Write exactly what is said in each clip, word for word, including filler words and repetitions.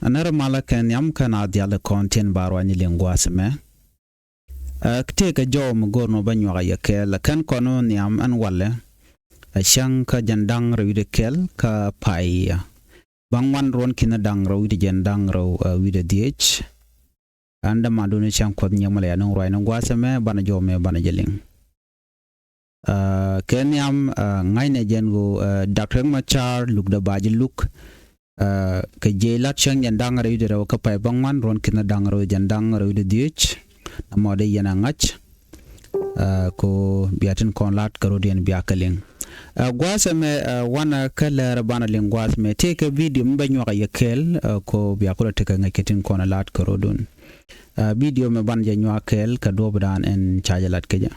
Ɛ nɛr malä kɛ nhiam kä naath diaal kɔn tin ba ruany liŋ gua̱a̱th ɛmɛ. Ɛ tëëkɛ jɔw mi go̱r nɔ bä nyuak a yɛ kɛɛl, ɛ kɛn kɔn nhiam ɛn walɛ. Ɛ cäŋ kä jiɛn da̱ŋ rɛw wi̱cdɛ kɛl kä pay, ɛ, bäŋuan ruɔ̱n ki̱n da̱ŋ rɛw wi̱cdɛ jiɛn da̱ŋ rɛw, ɛ, wi̱cdɛ dhieec. Ɛn dämandun cäŋ Kuɔth nyiek mi lɛ ya nuŋ ruac ni gua̱a̱th ɛmɛ, banɛ jɔw mɛ banɛ jɛ liŋ. Ɛ, kɛ nhiam, ɛ, ŋa̱cnɛ jɛn ɣöö, ɛ, Doctor Riek Machar lukdɛ ba ji̱ luk, ɛ, kɛ jiɛc la̱t cäŋ jiɛn da̱ŋ rɛw wi̱cdɛ rɛw kä pay bäŋuan ruɔ̱n ki̱n da̱ŋ rɛw jiɛn da̱ŋ rɛw wi̱cdɛ dhieec. Nɔmɔ dee yɛn a ŋa̱c, ɛ, kɛ ɣöö bia tin kɔn la̱t kɛ rɔ̱diɛn bia kɛ liŋ. Ɛ, gua̱a̱th ɛmɛ, ɛ, wanɛ kä lɛr banɛ liŋ gua̱a̱th ɛmɛ tëëkɛ video mi bä nyuak a yɛ kɛɛl, ɛ, kɛ ɣöö bia kulɛ tekɛ ŋäc kɛ tin kɔn la̱t kɛ rɔ̱dun. Ɛ, video mɛ banɛ jɛ nyuak kɛɛl kɛ duɔ̱ɔ̱pdan ɛn ca jɛ la̱t kecä.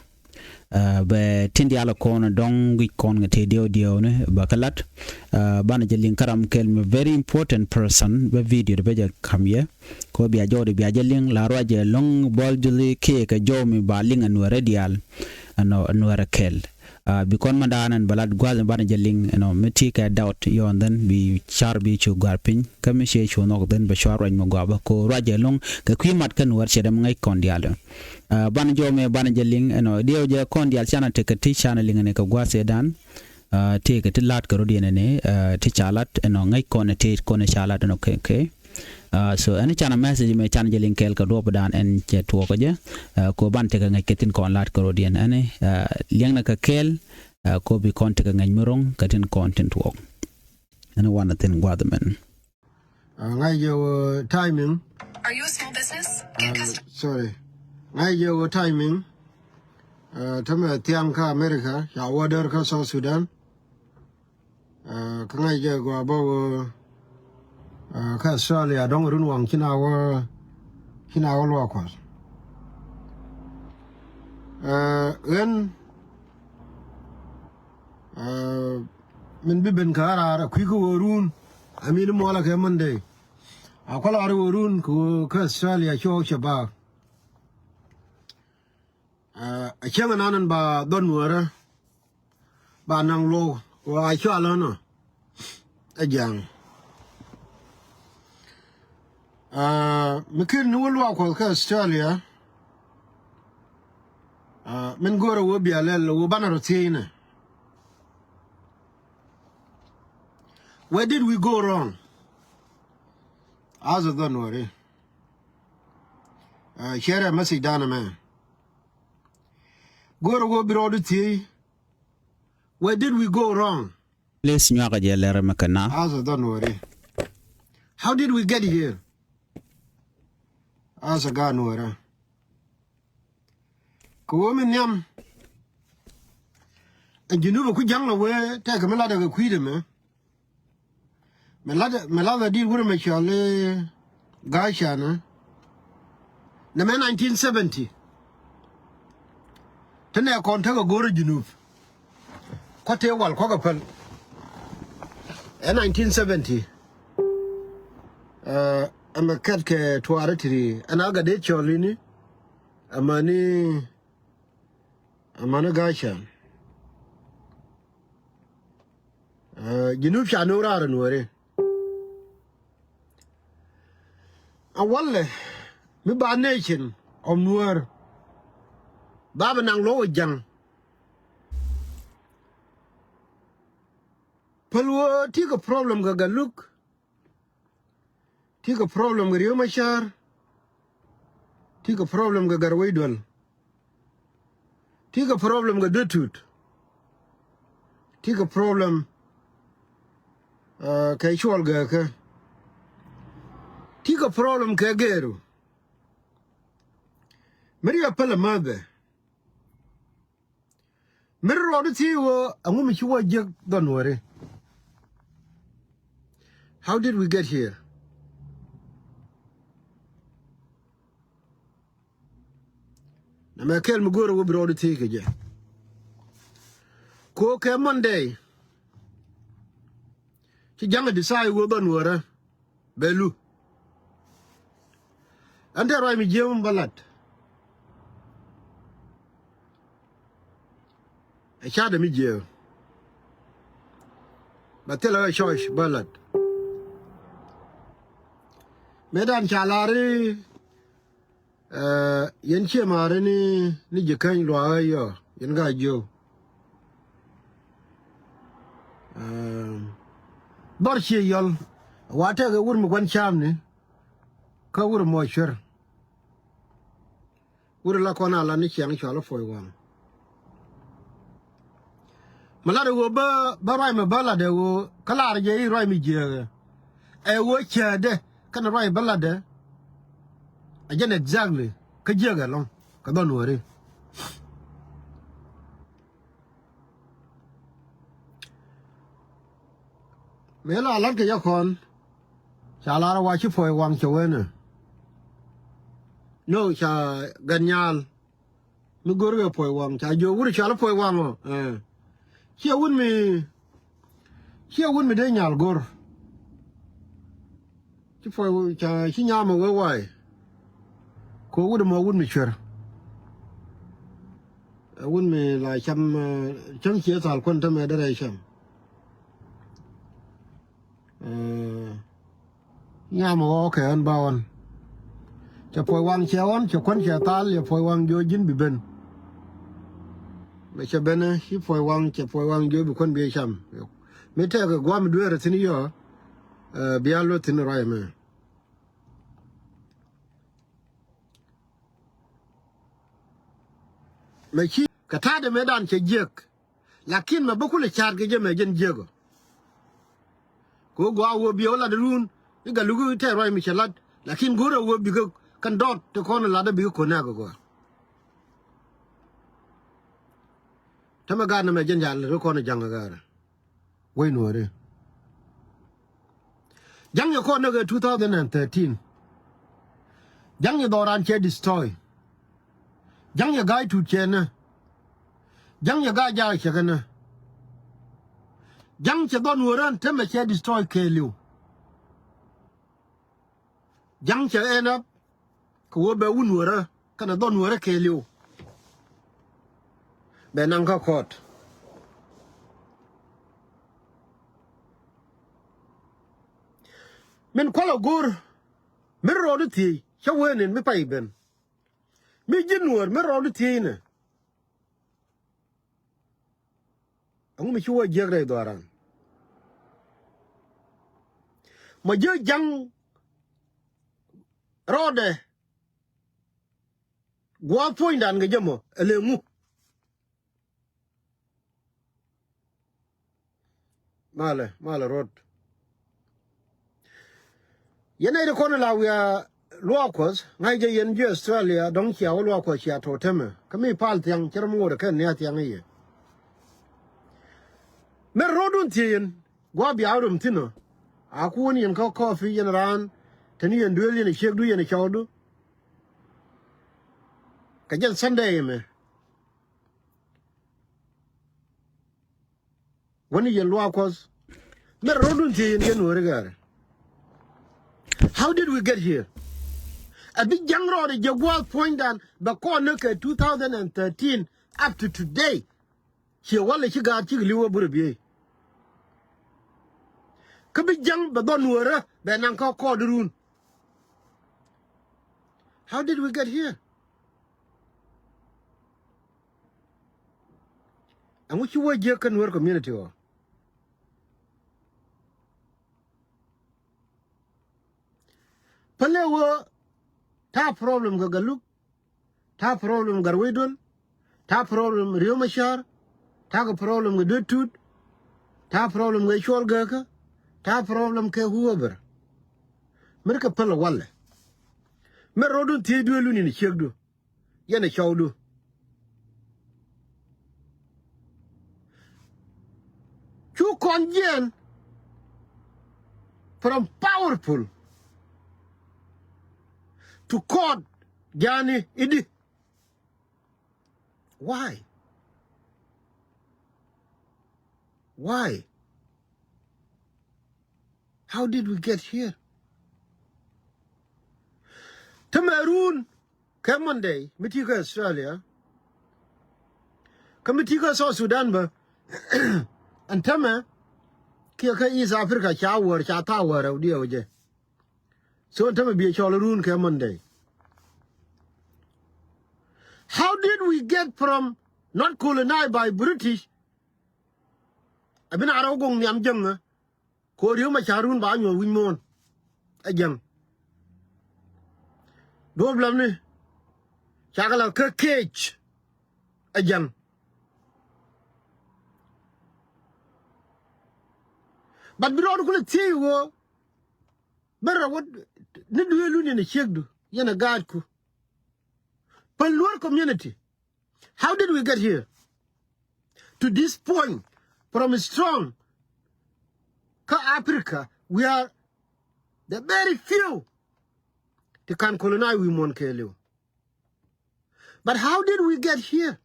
Ɛ, bɛ tin diaal kɔn dɔ̱ŋ guic kɔn kɛ tëë diɛw diɛw ni bä kä la̱t. Ɛ, banɛ jɛ liŋ kä ram kɛl mi very important person bä video di bä jɛ ka̱m yɛ. Kɛ ɣöö bia jɔw di bia jɛ liŋ la ruacɛ lo̱ŋ bɔl juli kiɛ kɛ jɔw mi ba liŋ ɛ Nuɛrɛ diaal. Ɛnɔ Nuɛrɛ kɛl. Ɛ, bi kɔn ma daanɛ bä la̱t gua̱a̱th banɛ jɛ liŋ ɛnɔ mi ti kɛ doubt yɔn dhɛn bi car bi cu gɔ̱a̱r piny kä mi ciɛ cu nhɔk dhɛn bɛ cua ruac mi gɔaa bä kɛ ɣöö ruacɛ lo̱ŋ kɛ kui̱ mat kä Nuɛr ciɛ dee mi ŋäc kɔn diaal. Ɛ, banɛ jɔw mɛ banɛ jɛ liŋ ɛnɔ diɛw jɛ kɔn diaal canɛ tekɛ ti canɛ liŋ ɛnɛ kɛ gua̱a̱th ɛ dan. Ɛ, tëëkɛ ti la̱t kɛ rɔ̱diɛn ɛnɛ, ɛ, ti ca la̱t ɛnɔ ŋäc kɔn ɛ tëë kɔn ɛ ca la̱t ɛnɔ kɛ kɛ. Ɛ, so ɛn canɛ message mɛ canɛ jɛ liŋ kɛɛl kɛ duɔ̱ɔ̱pdan ɛn cɛ tuɔɔkä jɛ. Ɛ, kɛ ɣöö banɛ tekɛ ŋäc kɛ tin kɔn la̱t kɛ rɔ̱diɛn ɛnɛ, ɛ, liɛŋnɛ kɛ kɛɛl, ɛ, kɛ ɣöö bi kɔn tekɛ ŋäc mi ro̱ŋ kɛ tin kɔn tin tuɔɔk. Ɛn wanɛ thi̱n gua̱a̱th ɛmɛn. Ɛ, ŋa̱c jɛ wä timing. Are you a small business? Get custom- Sorry. Ŋa̱c jɛ wä timing. Ɛ, tämɛ thiaŋ kä America ca wä däär kä South Sudan. Ɛ, kä ŋa̱c jɛ gɔaa bä wä, ɛ, kä Australia dɔ̱ŋ run waŋ ci na wä, ci na wä luaak Kuɔth. Ɛ, ɣän, ɛ, min bi ben kä raar a kui̱ kä wä run. A min muɔlä kɛ Monday. A kualɛ ɣɔr wä run kɛ wä kä Australia cɔɔk cɛ baak. Ɛ, a cäŋ anan in ba dhɔn Nuäärä ba naŋ luɔk wa cual ɣän ɔ. Ɛ ja̱a̱ŋ. Ɛ, mi kin ni wä luaak Kuɔth kä Australia. Ɛ, min go̱o̱rä wä bia lɛl wä banɛ rɔ thiecnɛ. Where did we go wrong? As a dhɔn Nuäärä. Ɛ, share message dan ɛmɛ. Go̱o̱rä wä bi rɔɔdu thiec. Where did we go wrong? Please nyuakä jɛ lɛr ɛmɛ kɛ na. As a dhɔn Nuäärä. How did we get here? As a gaat Nuäärä. Kɛ wä mi nhiam. Ɛ Junub ku ja̱ŋ la wee tɛkɛ mi latdɛ kɛ kui̱dɛ mɛ. Mi lat, mi lat a dit wurɛ mɛ cɔal i̱ Ga̱a̱c Can. Nɛ mɛ nineteen seventy. Te nɛ kɔn tekɛ go̱o̱rä Junub. Kua̱ tëë wal kua̱ kɛ päl. Ɛ nineteen seventy. Ɛ, ɛmɛ kɛt kɛ tuaarä tiri. Ɛn a gat dee cɔl ini. Ɛmäni, ɛmäni Ga̱a̱c Can. Ɛ, Junub ca no̱o̱ŋ raar ɛ Nuäärä. A walɛ mi ba nation of Nuäär. Ba bi naŋ luɔk ɛ ja̱ŋ. Päl wä ti kɛ problem kɛ Gatluak. Ti kɛ problem kɛ Riek Machar. Ti kɛ problem kɛ Gatwec Dual. Ti kɛ problem kɛ Dut Tut. Ti kɛ problem, ɛ, kɛ Cuɔl Gɛɛkä. Ti kɛ problem kɛ Gɛɛru. Mi ri a pälɛ mäthɛ. Mi ri rɔɔdu thiec ɣöö ɛŋu mi ci wä jiäk dhɔn Nuäärä. How did we get here? Nɛ mɛ kɛl mi go̱o̱rä wä bi rɔɔdu thiec kɛ jɛ. Kɛ ɣöö kɛ Monday ci ja̱ŋ ɛ decide wä dhɔn Nuäärä. Bɛ lu. Ɛn te ruac mi jiääk mi bä lat. Ɛ ca̱t ɛ mi jiääk. Bɛ thilɛ ɣä church bä lat. Mëë dan ca lar i̱, eh, yɛn ciɛ ma̱a̱ri ni, ni ji̱ käny luaak ɛ yɔ, yɛn ka jiöw. Eh, dhɔr ciɛ yɔl, wa tɛk ɛ wur mi gua̱n ca̱a̱mni, kä wur mɔ cuer. Wur la kɔn a la ni ciaŋ cɔal i̱ puɔ̱c waŋ. Mi lat ɛ ɣöö bä, bä ruac mi bä lat ɛ ɣöö kä lar jɛ i̱ ruac mi jiääkɛ. Ɛ ɣöö cäätdɛ kɛnɛ ruac bä latdɛ. A jɛn exactly kä jiääkɛ ɛlɔ̱ŋ kɛ dhɔn wääri. Mëë la la̱t kɛ jɛ kɔn. Ca lar wa ci puɔ̱c waŋ cɛ wen ɛ. No, ca Gat Nyal. Mi go̱r kɛ puɔ̱c waŋ ca jiök wut cɔal i̱ puɔ̱c waŋ ɔ. Eh. Ciɛ wut mi, ciɛ wut mi dee nyal go̱r. Ci puɔ̱c ca ci nyam ɛ wee wa̱a̱. Ko wut ɛmɔ wut mi cuer. Ɛ wut mi la cam, eh, cäŋ ciɛ thal kuän tämɛ derɛ cam. Eh, nyam ɣɔɔ kɛ ɣän ba ɣɔn. Cɛ puɔ̱c waŋ cɛ ɣɔn, cɛ kuän cɛ thal, cɛ puɔ̱c waŋ jiɔ ji̱n bi ben. Mɛ cɛ ben, eh, ci puɔ̱c waŋ, cɛ puɔ̱c waŋ jiɔ bi kuän bi cam. Mi tɛk guam dueer thi̱n yɔ, eh, bia luɔth thi̱n ruac ɛmɛ. Mɛ ci kɛ ta̱a̱dɛ mëëdan cɛ jiäk. Lakin mɛ bä kulɛ ca̱a̱t kɛ jɛ mɛ jɛn jiäk ɔ. Kɛ ɣöö gɔaa ɣöö biɛ wä lat run i̱ Gatluak i̱ tɛɛr ruac mi cɛ lat. Lakin go̱o̱rɛ ɣöö bikɛ kɛn dɔɔt ti kɔn lat i̱ bikɛ ko̱n nɛɛk ɛ gɔaa. Tämɛ gaat nɛmɛ jɛn ca lat i̱ kɔn i̱ ja̱ŋ ɛ gaarɛ. Wec nuɔɔri. Ja̱ŋ yɛ kɔn näk ɛ two thousand and thirteen. Ja̱ŋ yɛ dhɔran cɛ destroy. Ja̱ŋ yɛ ga̱a̱c tut cɛ nä. Ja̱ŋ yɛ ga̱a̱c jaak cɛ kɛ nä. Ja̱ŋ cɛ dhɔn wärä tämɛ cɛ destroy kɛɛliw. Ja̱ŋ cɛ end up kɛ wä bɛ wun wärä kɛnɛ dhɔn wärä kɛɛliw. Bɛ naŋ kä court. Min kualɛ go̱o̱r mi rɔɔdu thiec cä wee nin mi pay ben. Mi ji̱n nuɔɔr mi rɔɔdu thiec nɛ. Ɛŋu mi ci wä jiäk rɛy dhɔaran? Mɔ jiäk ja̱ŋ rɔɔdɛ. Gua̱a̱th puɔ̱nydan kɛ jɛ mɔ ɛ lëŋu. Malɛ, malɛ rot. Yɛn nɛy ti kɔn la wiaa luaak Kuɔth ŋa̱c jɛ yɛn ji̱ Australia dɔ̱ŋ cia wä luaak Kuɔth cia tɔ̱ temɛ kä mi pal thiaŋ cɛ rɔ mi ŋot ɛ kɛn nia thiaŋ i̱ yɛ. Mɛr rotdun thiee yɛn gua̱a̱ bia wä rom thi̱n ɔ. A kuun yɛn kä kɔɔpi yɛn raan te ni yɛn duëël yɛn ɛ ciekdu yɛn ɛ cɔwdu. Kɛ jɛn Sunday ɛmɛ. Wäni yɛn luaak Kuɔth. Mɛr rotdun thiee yɛn yɛn wääri gɛɛrɛ. How did we get here? A bi ja̱ŋ rɔɔdɛ jɛ gua̱a̱th puɔ̱nydan bɛ kɔn ni kɛ two thousand and thirteen up to today. Ciɛ walɛ ci gaat cik li̱w a burɛ biey. Kä bi ja̱ŋ bɛ dhɔn wääri bɛ naŋ kä kɔɔdɛ run. How did we get here? Ɛŋu ci wä jiäk kä Nuer community ɔ? Pälɛ wä ta̱a̱ problem kɛ Gatluak, ta̱a̱ problem Gatwec Dual, ta̱a̱ problem Riek Machar, ta̱a̱ kɛ problem kɛ Duet Tut, ta̱a̱ problem kɛ Cuɔl Gääkä, ta̱a̱ problem kɛ whoever. Mɛr kɛ pälɛ walɛ. Mɛr rotdun thiee duëëlun in ciekdu. Yɛn ɛ cɔwdu. Cu kɔn jiɛn from powerful to court ja̱a̱ni i̱di. Why? Why? How did we get here? Tämɛ run kɛ Monday mi ti kä Australia. Kä mi ti kä South Sudan bä. Ɛn tämɛ kiɛ kä East Africa ca wäär ca thaak wäär rɛw diɛw jɛ. So ɛn tämɛ biɛ cɔl run kɛ Monday. How did we get from not colonized by British? Abin a rɔ goŋ nhiam jäŋä. Ko Riek Machar run ba nyuɔth wi̱c muɔ̱ɔ̱n. Ɛ jäŋ. Duɔ̱p lämni. Cakɛ la kä cage. Ɛ jäŋ. But bi rɔɔdu kulɛ thiec ɣöö. Bä rɔ wä ni duëëlu ni ni ciekdu yɛn a gaatku. Päl Nuer community. How did we get here? To this point, from strong kä Africa, we are the very few ti kan colonize wi̱i̱ muɔ̱ɔ̱n kɛɛliw. But how did we get here?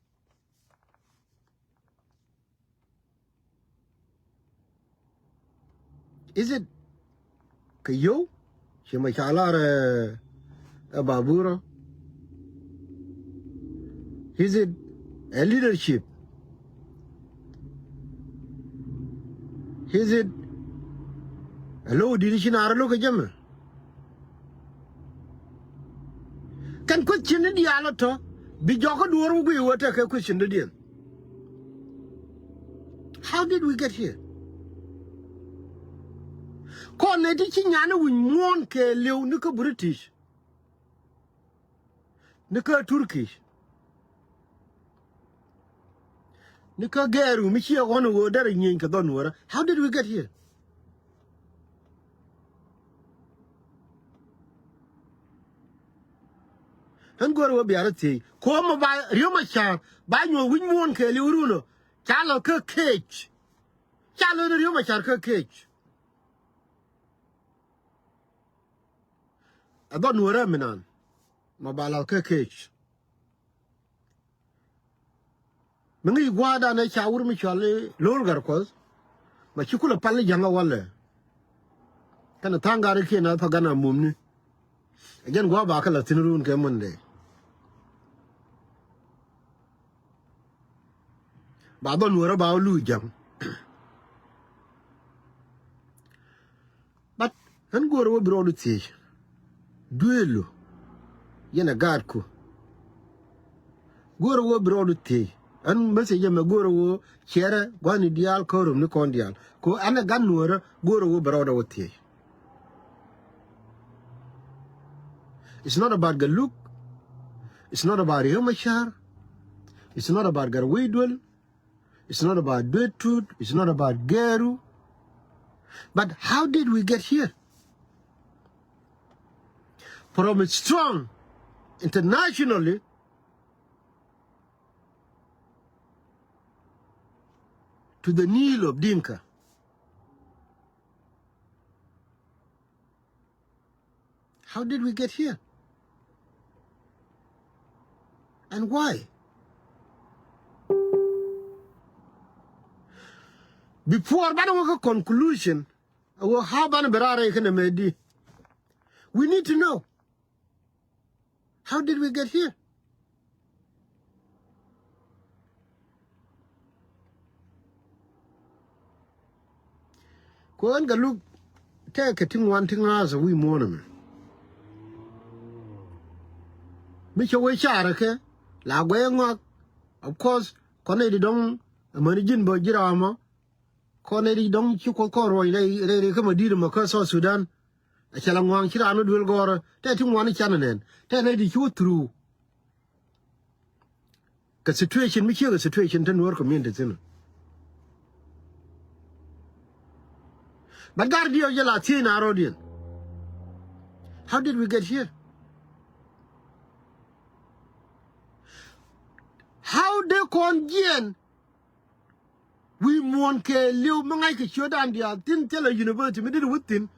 Is it kɛ yio̱w? Ci ma ca lar ɛ, ɛ baburä. Is it a leadership? Is it a low di̱t ci naar lo̱k kɛ jɛmɛ? Kɛn question ni diaal ɔ tɔ bi jɔkä duɔ̱ɔ̱r wä guiy wä tekɛ question ni diɛn. How did we get here? Kɔn nɛ ti ci nyan wi̱c muɔ̱ɔ̱n kɛɛliw ni kä British, ni kä Turkish, ni kä gɛɛru mi ciɛ ɣɔn ɣöö derɛ nyieny kɛ dhɔn Nuɔrä. How did we get here? Ɣän go̱o̱rä wä bia rɔ thiec. Ko̱o̱m ɔ ba Riek Machar ba nyuɔ̱th wi̱c muɔ̱ɔ̱n kɛɛliw run ɔ. Ca lɔ kä cage. Ca lɔ ni Riek Machar kä cage. Ɛ dhɔn Nuɔrä mi naan. Ma ba lɔ kä cage. Mi ŋi̱i̱c gua̱a̱thdan ɛ ca wur mi cɔal i̱ Lo̱l Gatkuɔth. Ma ci kulɛ pal i̱ ja̱ŋ ɛ walɛ. Kɛnɛ tha̱a̱ŋ gat ikiɛn a thɔk gan a mumni. Ɛ jɛn gua̱a̱th ba kä la thi̱n run kɛ Monday. Ba dhɔn Nuɔrä ba wä luuc ja̱ŋ. But ɣän go̱o̱rä wä bi rɔɔdu thiec. Duëëlu yɛn ɛ gaatku. Go̱o̱rä wä bi rɔɔdu thiec. Ɣän message ɛmɛ go̱o̱rä wä ciɛrɛ gua̱thni diaal kä romni kɔn diaal. Ko ɛn ɛ gat Nuɔrä go̱o̱rä wä bi rɔɔdu wä thiec. It's not about Galuk. It's not about Riek Machar. It's not about Gatwec Duel. It's not about Duet Tut. It's not about Geru. But how did we get here? From a strong internationally to the kneel of Dinka. How did we get here? And why? Before banɛ wä kä conclusion, wä how banɛ bɛ raar rɛy kɛnɛ mɛ di. We need to know. How did we get here? Kuäär Galuk tɛkɛ ti ŋuan ti ŋa̱a̱th a wi̱i̱ muɔ̱ɔ̱n ɛmɛ. Mi cɛ wee carɛ kɛ la guɛy ŋɔak. Of course kɔn nɛy di dɔ̱ŋ amäni ji̱n bä ji̱ raamä. Kɔn nɛy di dɔ̱ŋ ci Kuoth kɔn ruɔ̱ny rɛy rɛy kä ma di̱i̱t ɛmɔ kä South Sudan. A cɛ la ŋua̱a̱ŋ ci raan mi duel gɔ̱rä tɛ ti ŋuan i̱ canɛ nɛn tɛ nɛy di ci wä through. Kɛ situation mi ciek kɛ situation te Nuɔ̱ɔ̱r community thi̱n. But gar diɛ jɛ la thiec na rɔ̱diɛn. How did we get here? How dee kɔn jiɛn wi̱i̱ muɔ̱ɔ̱n kɛɛliw mi ŋa̱ckɛ ciötdan diaal thi̱n thilɛ university mi dit wä thi̱n.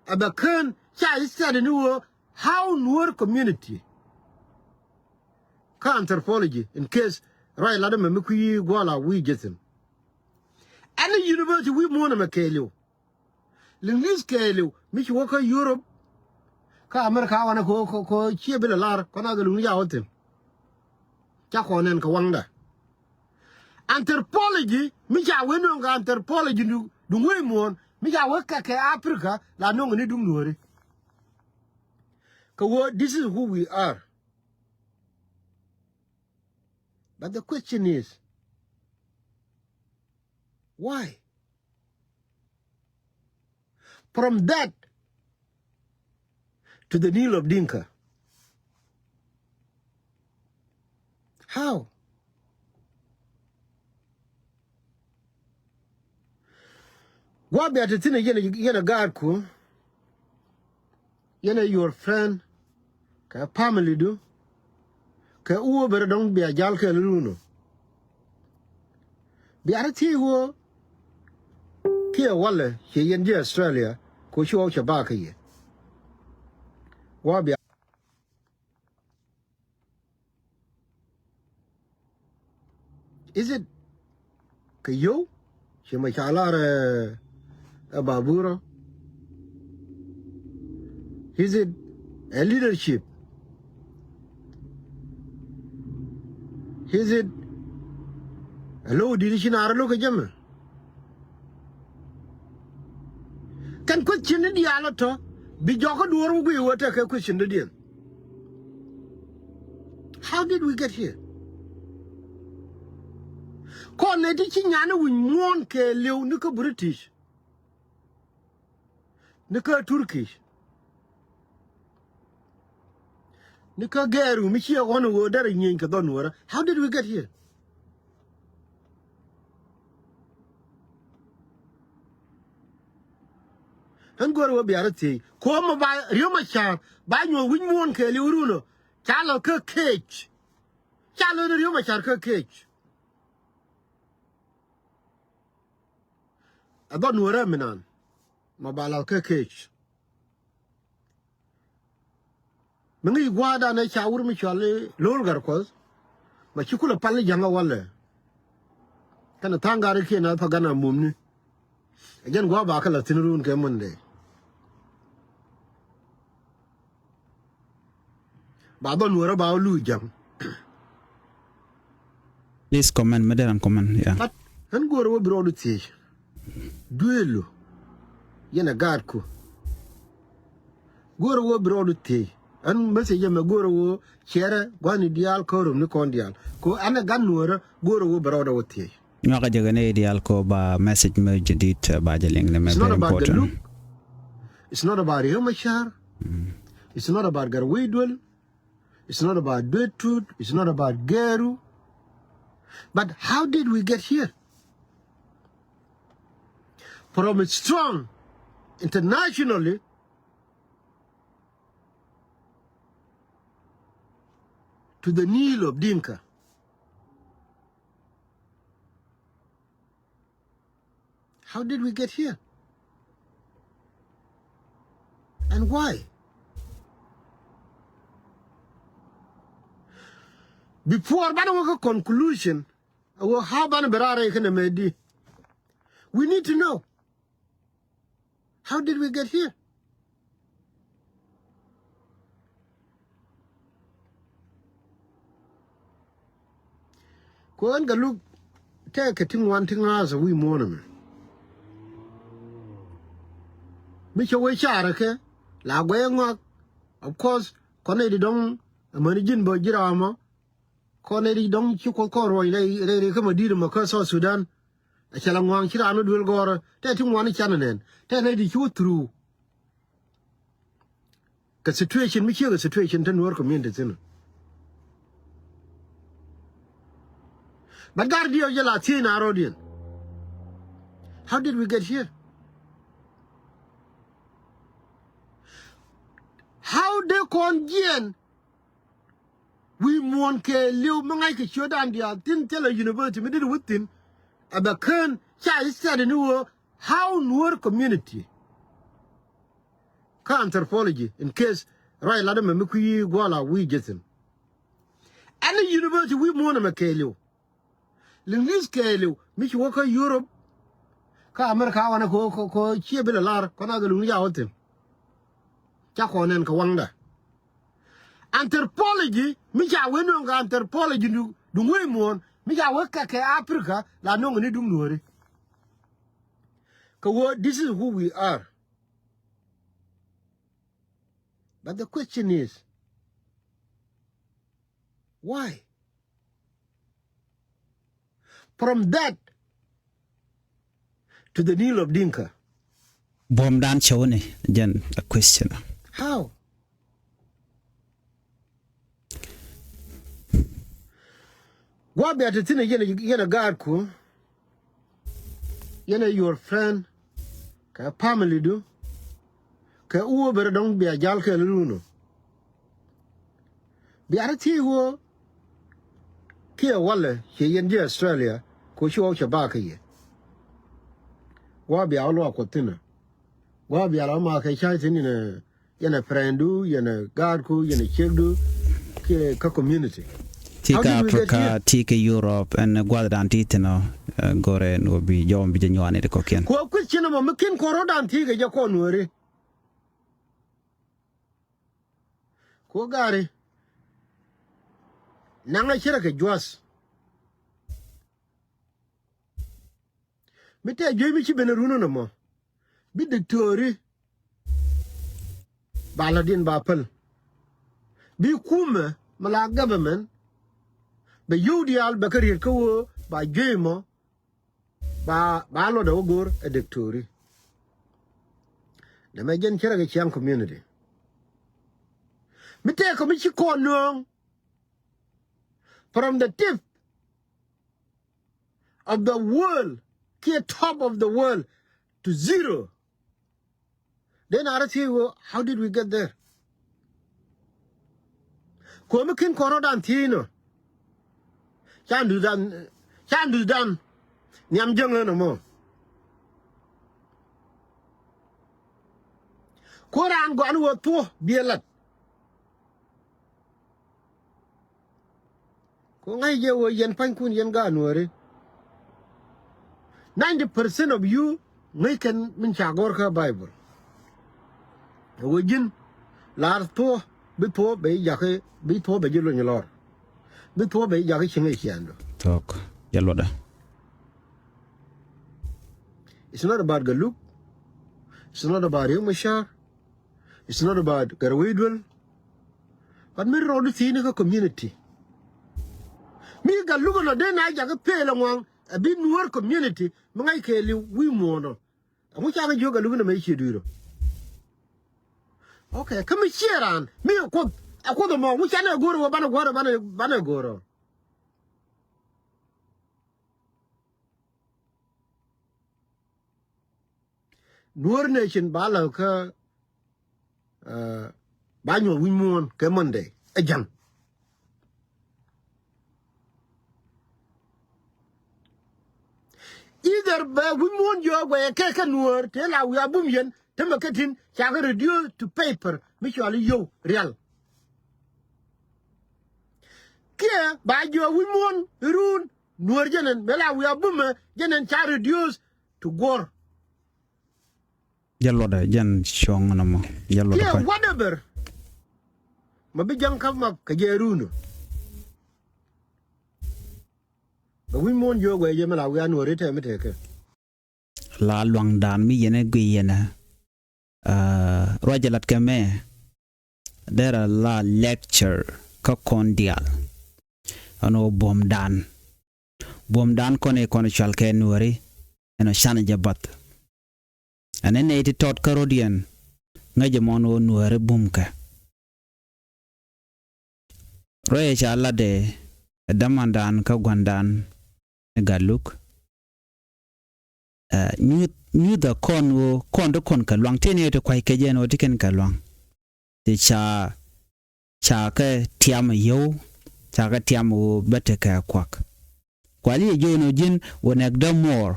A bɛ kään ca study ni wä how Nuer community. Kä anthropology in case ruac lat ɛmɛ mi kui̱ guɔl a wi̱i̱ jɛ thi̱n. Ɛn university wi̱i̱ muɔ̱ɔ̱n ɛmɛ kɛɛliw. Linguist kɛɛliw mi ci wä kä Europe kä America wanɛ ko ko ko ciɛ bi lɛ lar kɔn a kɛ luni ca wä thi̱n. Ca kɔn nɛn kɛ waŋda. Anthropology mi ca wee nöŋ kɛ anthropology duŋ wee muɔ̱ɔ̱n mi ca wee kɛ kɛ Africa la nöŋ ni duŋ Nuɔ̱ɔ̱ri. Kɛ wä, this is who we are. But the question is, why? From that to the Nile of Dinka. How? Gua̱a̱th bia te thi̱n ɛ yɛn, yɛn ɛ gaatku, yɛn ɛ your friend, kɛ family du, kɛ ɣöö bɛ rɔ dɔ̱ŋ bia jal kɛɛl run ɔ. Bia rɔ thiec ɣöö kiɛ walɛ ciɛ yɛn ji̱ Australia, kɛ ɣöö ci ɣɔw cɛ bak kä yɛ. Gua̱a̱th bia Is it kɛ yio̱w? Ci mɛ ca lar ɛ, ɛ baburɔ. Is it a leadership? Is it a lo̱w di̱t ci naar lo̱k kɛ jɛ mɛ? Kɛn question ni diaal ɔ tɔ bi jɔk kä duɔ̱ɔ̱r wä guiy wä tekɛ question ni diɛn. How did we get here? Kɔn nɛ ti ci nyan wi̱c muɔ̱ɔ̱n kɛɛliw ni kä British, ni kä Turkish, ni kä gɛɛru mi ciɛ ɣɔn ɣöö derɛ nyieny kɛ dhɔn wärä. How did we get here? Ɣän go̱o̱rä wä bia rɔ thiec. Ko̱o̱mä ba Riek Machar ba nyuɔ̱th wi̱c muɔ̱ɔ̱n kɛɛliw run ɔ. Ca lɔ kä cage. Ca lɔ ni Riek Machar kä cage. Ɛ dhɔn wärä mi naan. Ma ba lɔ kä cage. Mi ŋi̱i̱c gua̱a̱thdan ɛ ca wur mi cɔal i̱ Lo̱l Gatkuɔth. Ma ci kulɛ pal i̱ ja̱ŋä walɛ. Kɛnɛ tha̱a̱ŋ gat ikiɛn a pa gan a mumni. Ɛ jɛn gua̱a̱th ba kä la thi̱n run kɛ Monday. Ba dhɔn wärä ba wä luuc ja̱ŋ. Please comment, mi dee ran comment, yeah. But ɣän go̱o̱rä wä bi rɔɔdu thiec. Duëëlu. Yɛn ɛ gaatku. Go̱o̱rä wä bi rɔɔdu thiec. Ɣän message ɛmɛ go̱o̱rä wä ciɛrɛ gua̱ni diaal kä rom ni kɔn diaal. Ko ɛn ɛ gat nuɔ̱ɔ̱rä go̱o̱rä wä bi rɔɔdu wä thiec. Nyuakä jɛ kɛ nɛy diaal ko ba message mi jadid ba jɛ liŋ ni mɛ. It's not very about the important look. It's not about Riek Machar. Mm. It's not about Gatwec Duel. It's not about Duet Tut. It's not about Geru. But how did we get here? From a strong internationally to the Nile of Dinka. How did we get here? And why? Before banɛ wä kä conclusion, wä how banɛ bɛ raar rɛy kɛnɛ mɛ di. We need to know. How did we get here? Kuɔn kɛ luk tɛkɛ ti ŋuan ti ŋa̱a̱th a wi̱i̱ muɔ̱ɔ̱n ɛmɛ. Mi cɛ wee carɛ kɛ la guɛy ŋɔak. Of course kɔn nɛy di dɔ̱ŋ amäni ji̱n bä ji̱ raamɔ. Kɔn nɛy di dɔ̱ŋ ci Kuoth kɔn ruɔ̱ny rɛy rɛy rɛy kä ma di̱i̱t ɛmɔ kä South Sudan. A cɛ la ŋua̱a̱ŋ ci raan wä duel gɔ̱rä tɛ ti ŋuan i̱ canɛ nɛn tɛ nɛy di ci wä through. Kɛ situation mi ciek kɛ situation te Nuɔ̱ɔ̱r community thi̱n. But gar diɛ jɛ la thiec na rɔɔdiɛn. How did we get here? How did kɔn jiɛn wi̱i̱ muɔ̱ɔ̱n kɛɛliw mi ŋa̱ckɛ ciötdan diaal thi̱n thilɛ university mi dit wä thi̱n. A bɛ kään ca study ni ɣöö how Nuer community. Kä anthropology in case ruac lat ɛmɛ mi kui̱ guɔl a wi̱i̱ jɛ thi̱n. Ɛn university wi̱i̱ muɔ̱ɔ̱n ɛmɛ kɛɛliw. Liŋli̱th kɛɛliw mi ci wä kä Europe. Kä America wanɛ kɛ kɛ ciɛ bi lɛ lar kɔn a kɛ luŋ ni ca wä thi̱n. Ca kɔn nɛn kɛ waŋda. Anthropology mi ca wee nööŋ kɛ anthropology duŋ wee muɔ̱ɔ̱n mi ca wee kɛ kɛ Africa la nööŋ ni duŋ nuɔ̱ɔ̱ri. Kɛ wee this is who we are. But the question is, why? From that to the kneel of Dinka. Buɔ̱mdan cäwäni jɛn a question. How? Gua̱a̱th bia te thi̱n ɛ yɛn, yɛn ɛ gaatku, yɛn ɛ your friend, kɛ family du, kɛ wä bɛ rɔ dɔ̱ŋ bia jal kɛ lulu nɔ. Bia rɔ thiec wä kiɛ walɛ ciɛ yɛn ji̱ Australia, kɛ ci wä cɛ ba kä yɛ. Gua̱a̱th bia wä luaak Kuɔth thi̱n ɛ. Gua̱a̱th bia lɔ ma kɛ cay thi̱n inɛ, yɛn ɛ friend du, yɛn ɛ gaatku, yɛn ɛ ciekdu, kiɛ kä community. Ti kä Africa, ti kä Europe, ɛn gua̱thdan ti thi̱n ɔ, ɛ, go̱rɛ ni wä bi jɔw bi jɛ nyuani ti kɔkiɛn. Kuɔ kui̱c cinɛ mɔ mi kin kɔn rɔ̱dan ti kɛ jɛ kɔn weri. Kuɔ gari. Naŋ a cirɛ kɛ juath. Mi tɛɛ juey mi ci ben run nɔmɔ. Bi diktöri ba lätdiɛn ba päl. Bi kumɛ mi la government bɛ yio̱w diaal bɛ kä riet kä wee ba juey mɔ ba, ba luɔtdɛ wä go̱o̱r ɛ diktöri. Nɛmɛ jɛn cärɛ kɛ ciaŋ community. Mi tɛɛkɛ mi ci kɔn nööŋ from the tip of the world kiɛ top of the world to zero. Then a rɔ thiec wä, how did we get there? Kuɔmi kin kɔn rɔ̱dan thiec nɔ. Can duthdan, can duthdan nhiam jäŋ ɣän ɛmɔ. Kuɔ raan gɔani wä thuɔ̱ biɛ lat. Ku ŋäc jɛ wä yɛn pa̱nykun yɛn gaat nuɔ̱ɔ̱ri. Ninety percent of you ŋäc kɛn min ca gɔ̱r kä Bible. Ɛ wä ji̱n lar thuɔ̱ bi thuɔ̱ bɛ ji̱ jakä, bi thuɔ̱ bɛ ji̱ lony lɔr. Bi thuɔ̱ bɛ ji̱ jakä cieŋ ɛ ciaŋdu. Thuɔ̱k, jɛ luɔtdä. It's not about Galuk. It's not about Riek Machar. It's not about Gatwec Dual. But mi rɔɔdu thi̱i̱ni kä community. Mi Galuk ɛnɔ dee na jakä peel ɛŋuaŋ ɛ bi Nuɔ̱ɔ̱r community mi ŋa̱c kɛɛliw wi̱i̱ muɔ̱ɔ̱n ɔ. Ɛŋu ca ŋäc jiök Galuk ɛnɔ mɛ ci dui̱r ɔ. Okay, kä mi ciɛ raan mi ɛ Kuoth, ɛ Kuoth ɛmɔ, ɛŋu canɛ go̱o̱r ɛ wä banɛ gua̱a̱r ɛ banɛ, banɛ go̱o̱r ɔ. Nuɔ̱ɔ̱r nation ba lä kä, uh, ba nyuɔ̱th wi̱c muɔ̱ɔ̱n kɛ Monday ɛ ja̱ŋ. Either bɛ wi̱c muɔ̱ɔ̱n jiɔk guɛyɛ kɛ kɛ Nuɔ̱ɔ̱r te la wi̱i̱ a bum yɛn te mɛ kä tin ca kɛ reduce to paper mi cɔal i̱ yio̱w rial. Kiɛ ba jiɔk wi̱c muɔ̱ɔ̱n i̱ run Nuɔ̱ɔ̱r jɛn ɛn bɛ la wi̱i̱ a bumɛ jɛn ɛn ca reduce to guɔ̱r. Jɛ luɔtdɛ jɛn cuɔ̱ŋ nɔmɔ jɛ luɔtdɛ kiɛ pa̱ny. Whatever. Ma bi ja̱ŋ ka̱p mak kɛ jɛ run ɔ. Bɛ wi̱c muɔ̱ɔ̱n jiɔk guɛyɛ jɛ mi la wi̱i̱ a Nuɔ̱ɔ̱r i̱ tɛm i̱ tekɛ. La luaŋdan mi yɛn ɛ guiy yɛn ɛ, uh, ruacɛ lat kɛ mɛ. Derɛ la lecture kä kɔn diaal. Ɛn ɣöö buɔ̱mdan. Buɔ̱mdan kɔn i̱ kɔn cual kɛ Nuɔ̱ɔ̱ri. Ɛn ɣöö canɛ jɛ bath. Ɛn i̱ nɛy ti tɔt kä rɔ̱diɛn. Ŋäcɛ mɔn ɣöö Nuɔ̱ɔ̱ri bumkɛ. Ruacɛ ca latdɛ ɛ dämandan kä gua̱ndan ɛ Galuk. Ɛ, nyuth, nyuthɛ kɔn ɣöö kɔn ti kɔn kɛ luaŋ, tëë ni ɣöö ti kua̱c kɛ jɛ ɛn ɣöö ti kɛn kɛ luaŋ. Ti ca, ca kɛ tiam ɛ yio̱w, ca kɛ tiam ɣöö bä tekɛ kuak. Kuali jɛ jiök ɛn ɣöö ji̱n wä nɛk dämuɔɔr.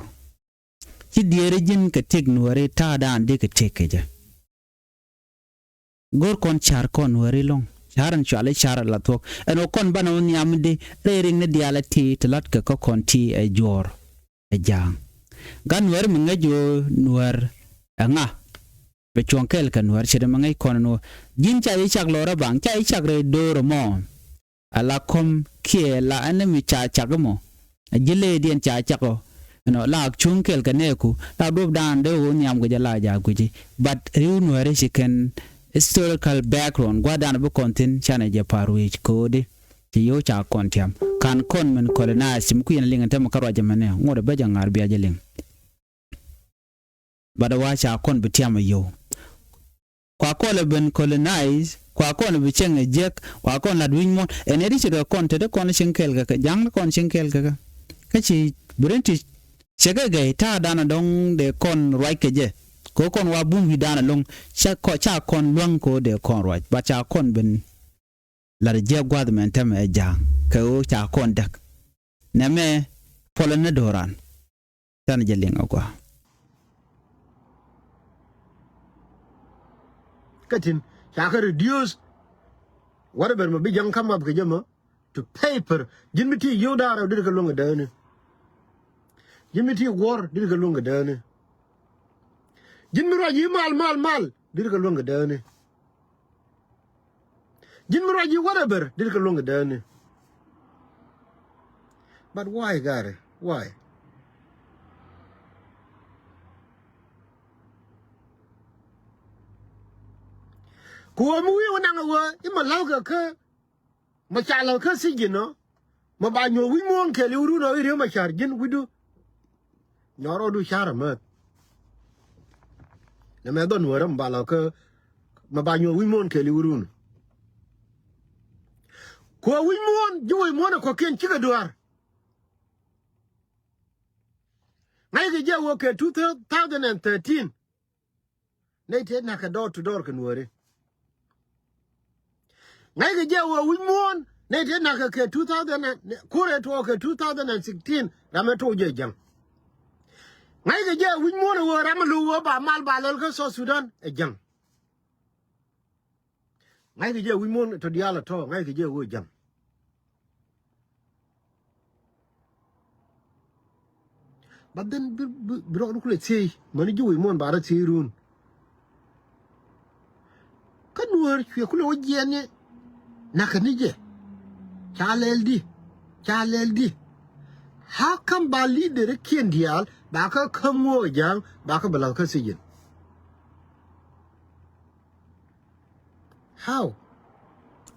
Ci diëëri ji̱n kɛ tëk Nuɔ̱ɔ̱ri ta̱a̱dan dee kɛ tëk kɛ jɛ. Go̱r kɔn ca̱r kɔn Nuääri lɔ̱ŋ. Ca̱r ɛn cuali ca̱r ala thuɔ̱k. Ɛn ɣöö kɔn banɛ wä nhiamdi rɛy riŋni diaal ɛ ti ti la̱tkɛ kä kɔn ti ɛ juɔ̱ɔ̱r ɛ ja̱a̱ŋ. Gat Nuääri mi ŋäc ɣöö Nuäär ɛ ŋa? Bɛ cuɔ̱ŋ kɛɛl kɛ Nuäär ce̱t ɛmɛ ŋäc kɔn ɛn ɣöö ji̱n ca ji̱ cak lɔrä baŋ, ca ji̱ cak rɛy do̱r ɛmɔ. Ala kɔm kiɛ la ɛn mi ca cak mɔ. A ji̱ leydiɛn ca cak ɔ. Ɛnɔ la ak cuŋ kɛl kɛ nɛɛku la duɔ̱pdan dee ɣöö nhiam guic ala jaak guici. But ri̱w Nuääri ci kɛn historical background gua̱a̱thdan bi kɔn thi̱n canɛ jɛ pa̱a̱r wec ko̱o̱di. Ci yio̱w ca kɔn tiam ka̱n kɔn min colonize ci mi kui̱n liŋ ɛn tämɛ kä ruac ɛmɛnɛ ŋot ɛ bä jɛ ŋa̱r bia jɛ liŋ. But wa ca kɔn bi tiam ɛ yio̱w. Kua kɔn ɛ ben colonize, kua kɔn ɛ bi cieŋ ɛ jiäk, kua kɔn lat wi̱c muɔ̱n. Ɛn ɛ ri ci rɛ kɔn te dee kɔn cieŋ kɛɛl kɛ kɛ, ja̱ŋ dee kɔn cieŋ kɛɛl kɛ kɛ. Kä ci British cɛ kɛ gɛy ta̱a̱ danɛ dɔ̱ŋ dee kɔn ruac kɛ jɛ. Kɛ kɔn wa bum wi̱i̱ danɛ lo̱ŋ ca kɔ-, ca kɔn luäŋ kɛ dee kɔn ruac. But ca kɔn ben lat jiäk gua̱th mɛn tämɛ ɛ ja̱a̱ŋ kɛ ɣöö ca kɔn däk. Nɛmɛ puɔlä ni do̱ran. Canɛ jɛ liŋ a gua. Kä tin ca kɛ reduce whatever mɛ bi ja̱ŋ come up kɛ jɛ mɛ to paper. Ji̱n mi ti yio̱w da̱a̱r rɛw dit kɛ luäŋ kɛ dääni. Ji̱n mi ti guɔ̱r dit kɛ luäŋ kɛ dääni. Ji̱n mi ruac yi mal mal mal dit kɛ luäŋ kɛ dääni. Ji̱n mi ruac ji̱ whatever dit kɛ luäŋ kɛ dääni. But why, Gari? Why? Ku ɣöö mi wi̱i̱ wä naŋ ɛ ɣöö i̱ ma la̱wkɛ kä ma ca la̱w kä sijin ɔ ma ba nyuɔ̱th wi̱c muɔ̱ɔ̱n kɛɛliw run ɔ i̱ Riek Machar ji̱n wi̱cdu. Nyɔr ɔ du car amäth. Nɛ mɛ dhɔn wärä mɛ ba lɔ kä mɛ ba nyuɔth wi̱c muɔ̱ɔ̱n kɛɛliw run. Kuɛ wi̱c muɔ̱ɔ̱n ji̱ wec muɔ̱ɔ̱n ɛ kɔ̱kiɛn cikɛ duaar. Ŋa̱ckɛ jɛ wä kɛ two thousand and thirteen. Nɛy tëë na̱kɛ door to door kɛ nuääri. Ŋa̱ckɛ jɛ wä wi̱c muɔ̱ɔ̱n nɛy tëë na̱kɛ kɛ two thousand and, kurɛ tuɔɔk kɛ two thousand and sixteen, ram ɛ tuɔɔk jɛ ja̱ŋ. Ŋa̱ckɛ jɛ wi̱c muɔ̱ɔ̱n ɛ wä ram ɛ lo̱k wä ba mal ba lɔl kä South Sudan ɛ ja̱ŋ. Ŋa̱ckɛ jɛ wi̱c muɔ̱ɔ̱n tɔ diaal ɛ tɔ̱, ŋa̱ckɛ jɛ wä ja̱ŋ. But then bi, bi, bi rɔɔdu kulɛ thiey mäni ji̱ wec muɔ̱ɔ̱n ba rɔ thiey run. Kä nuäär cuɛ kulɛ wä jiɛɛn ni nakä ni jɛ. Ca lɛl di, ca lɛl di. How come ba leader kiɛn diaal ba kä käm ŋuɔɔk ja̱a̱ŋ ba kä bɛ la̱th kä sijin? How?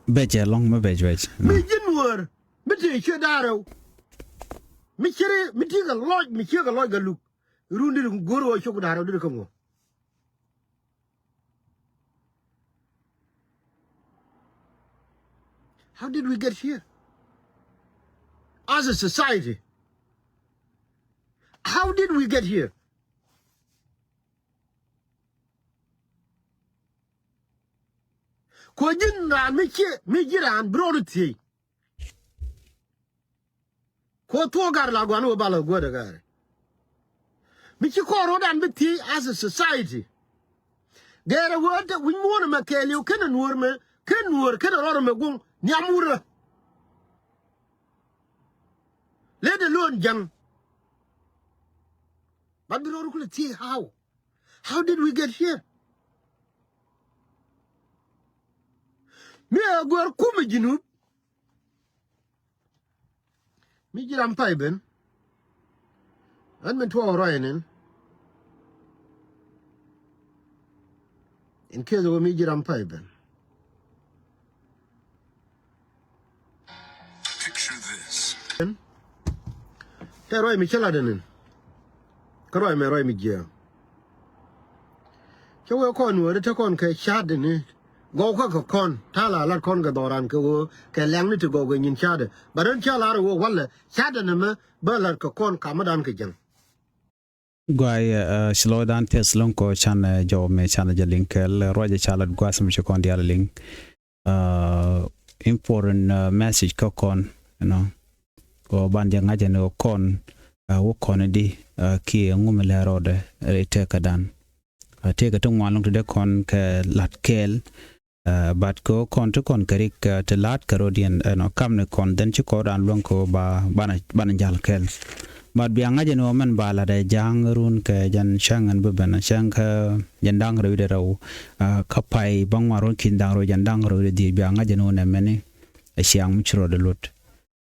Bɛc ɛ lɔ̱ŋ mi bɛc bɛc. Mi ji̱ nuäär mi tëë ciö da̱rɛw. Mi ciri mi ti̱i̱ kɛ lɔc mi ciö kɛ lɔc kɛ luk. Run dit go̱r ɣöö cok da̱rɛw dit kä ŋuɔ. How did we get here? As a society, how did we get here? Kuɔ ji̱n raan mi ciɛ mi ji̱ raan bi rɔɔdu thiey. Kuɔ thuɔɔk gar la guan wä bal ɛ guädɛ gari. Mi ci kɔɔr ro̱dan bi thiey as a society. Gɛɛrɛ wä te wi̱c muɔ̱ɔ̱n ɛmɛ kɛɛliw kenɛ nuɔ̱ɔ̱r mɛ ken nuɔ̱ɔ̱r kenɛ rɔɔd ɛmɛ guŋ nhiam wurä. Let alone ja̱ŋ. But bi rɔɔd kulɛ thiey how? How did we get here? Mi ɛ guäär kumɛ Jinub. Mi ji̱ ram pay ben. Ɣän min tuɔɔk rɔy ɛn in. In case ɣöö mi ji̱ ram pay ben. Picture this. Tɛ ruac mi cä lat ɛn in. Kä ruac mɛ ruac mi jiääk. Cä wee kɔn wee ri te kɔn kɛ ca̱t ɛn in. Gɔw kä kɛ kɔn ta̱a̱ la lat kɔn kɛ dhɔran kɛ wee kɛ lɛŋni ti gɔw kɛ nyin ca̱t ɛ. Ba ren cä lar ɛ wee walɛ ca̱t ɛn ɛmɛ bä lat kɛ kɔn kamädan kɛ jäŋ. Guay, uh, ci lɔcdan tɛth lo̱ŋ kɔ can, uh, jɔw mɛ can jɛ liŋ kɛl, uh, ruacɛ ca lat gua̱a̱th mi ci kɔn diaal liŋ. Uh, important, uh, message kä kɔn, you know. Kɔ ban jɛ ŋa̱cɛ ni kɔn, uh, wä kɔn di, uh, kiɛ ŋu mi lɛ rɔɔdɛ, uh, tɛkädan. Uh, tɛkä ti ŋuan lo̱ŋ ti dee kɔn kɛ lat kɛl, uh, but kɛ kɔn ti kɔn kɛ rik, uh, ti la̱t kɛ rot yɛn, uh, nɔ kam ni kɔn dhen ci kɔn dan luäŋ kɛ ba, banɛ, banɛ jal kɛl. But bia ŋa̱c ni wä mɛn ba lat ɛ ja̱a̱ŋ run kɛ jɛn cäŋ ɛn bi ben, cäŋ kä jɛn da̱ŋ rɛw wi̱cdɛ rɛw, uh, kä pay bä ŋuan run ki̱n da̱ŋ rɛw jɛn da̱ŋ rɛw wi̱cdɛ dhiec bia ŋa̱c ni wä nɛ mɛni ɛ ciaŋ mi ci rot ɛ luɔt.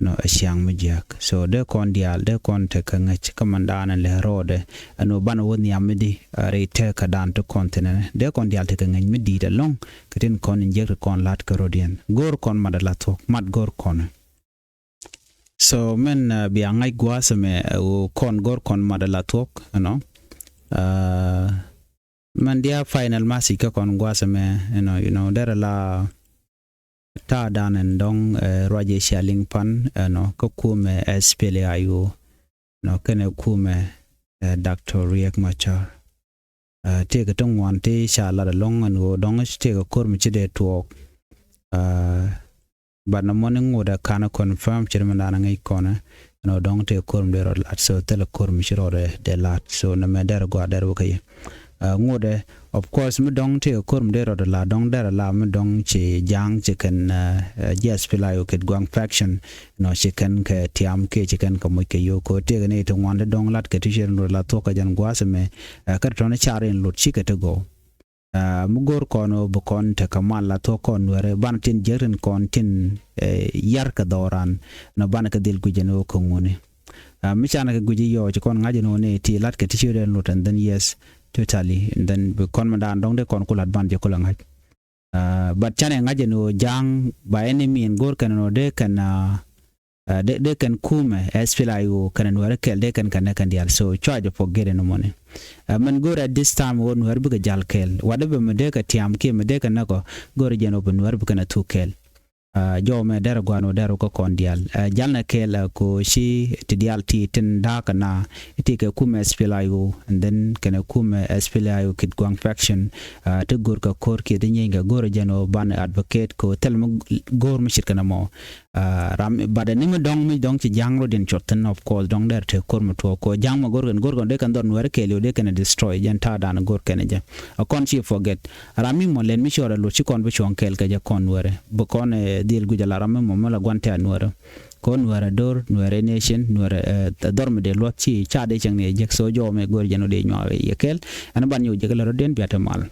nɔ ɛ ciaŋ mi jiääk. So dee kɔn diaal dee kɔn tekɛ ŋäc kä mandan ɛn lɛ rɔɔdɛ ɛn ɣöö banɛ wä nhiam mi di rɛy tekä dan ti kɔn thin ɛnɛ dee kɔn diaal tekɛ ŋäc mi di̱i̱t ɛlɔ̱ŋ kɛ tin kɔn in jiäk ti kɔn la̱t kä rɔ̱diɛn. Go̱o̱r kɔn mat ala thuɔ̱k, mat go̱o̱r kɔn. So mɛn bia ŋa̱c gua̱a̱th ɛmɛ ɣöö kɔn go̱o̱r kɔn mat ala thuɔ̱k ɛnɔ. Mɛn dia final message kä kɔn gua̱a̱th ɛmɛ ɛnɔ, you know, derɛ la ta̱a̱ dan ɛn dɔ̱ŋ ruac ɛ cia liŋ pan ɛnɔ kä kumɛ S P L A I O nɔ kɛnɛ kumɛ Doctor Riek Machar. Tëëkɛ ti ŋuan ti ca lat ɛlɔ̱ŋ ɛn ɣöö dɔ̱ŋ tëëkɛ ko̱r mi ci dee tuɔɔk. But nɔmɔ ni ŋot ɛ ka̱n ɛ confirm ce̱t mi dan ɛ ŋäc kɔn ɛn ɣöö dɔ̱ŋ tëëkɛ ko̱r mi dee rɔ lat, so thilɛ ko̱r mi ci rɔ dee lat. So nɛmɛ derɛ gɔaa derɛ wä kä yɛ ŋot ɛ. Of course mi dɔ̱ŋ tëëkɛ ko̱r mi dee rɔ dee lat, dɔ̱ŋ derɛ la mi dɔ̱ŋ ci ja̱a̱ŋ ci kɛn ji̱ S P L A I O kɛ Gua̱a̱ŋ faction nɔ ci kɛn kɛ tiam kiɛ ci kɛn kɛ moc kɛ yio̱w. Kɛ ɣöö tëëkɛ ni ti ŋuan ti dɔ̱ŋ lat kɛ ti ci rɔ lat thuɔ̱k kɛ jɛn gua̱a̱th ɛmɛ. Kä ti tɔ̱ni car in lot cikɛ ti gɔw. Mi go̱o̱r kɔn ɣöö bi kɔn tekɛ mal la thuɔ̱k kɔn Nuɛri banɛ tin jiäk tin kɔn tin yar kɛ dhɔran nɔ banɛ kɛ dhil guic ɛn ɣöö kɛ ŋuni. Mi canɛ kɛ guic i̱ yɔɔ ci kɔn ŋa̱c ɛn ɣöö ni ti la̱t kɛ ti ci rɔ dee lot, and then yes, totally, and then bi kɔn mi daan dɔ̱ŋ dee kɔn ku la̱t ban jɛ kulɛ ŋa̱c. But canɛ ŋa̱c ɛn ɣöö ja̱a̱ŋ ba ɛn i̱ min go̱o̱r kɛn ɛn ɣöö dee kɛn dee kɛn kumɛ S P L A I O kɛn Nuɛri kɛl dee kɛn kɛn nɛ kɛn diaal. So cua jɛ forget ɛn mɔni. Mɛn go̱o̱r at this time ɣöö Nuɛri bikɛ ja̱l kɛl, whatever mi dee kɛ tiam kiɛ mi dee kɛ näk ɔ, go̱o̱r jɛn ɣöö bi Nuɛri bikɛn a thuk kɛl. Jɔw mɛ derɛ gua̱a̱n ɣöö derɛ kä kɔn diaal ja̱l nɛ kɛl ɛ ko ci ti diaal ti tin da̱a̱k kɛ na ti kɛ kumɛ S P L A I O, and then kɛnɛ kumɛ S P L A I O kɛ Gua̱a̱ŋ faction. Ti go̱o̱r kɛ ko̱r kiɛ ti nyieeny kɛ go̱o̱r jɛn ɣöö banɛ advocate ko thil mi go̱o̱r mi ce̱tkɛ nɔmɔ. Ram but ni mi dɔ̱ŋ mi dɔ̱ŋ ci ja̱a̱ŋ rɔ din cuɔth thin, of course dɔ̱ŋ derɛ te ko̱r mi tuɔɔk ko ja̱a̱ŋ mi go̱o̱r kɛn go̱o̱r kɛn dee kɛn a destroy jɛn ta̱a̱ dan go̱o̱r kɛn jɛ. A kɔn ci forget ram mi mɔ lɛn mi ci rɔ lot ci kɔn bi cuɔ̱ŋ kɛɛl kɛ jɛ kɔn Nuɛri bi kɔn dhil guic a la ram mi mɔ mi la gua̱n tɛ̈ a Nuɛri. Kɔn Nuɛri a do̱r, Nuɛri a nation, Nuɛri a dhɔr mi dee luɔth ci ca dee cieŋ ni a jiäk. So jɔw mi go̱o̱r jɛn ɣöö dee nyuak yɛ kɛɛl. Ɛn ban nyɔk jiäk la rɔ den bia te mal.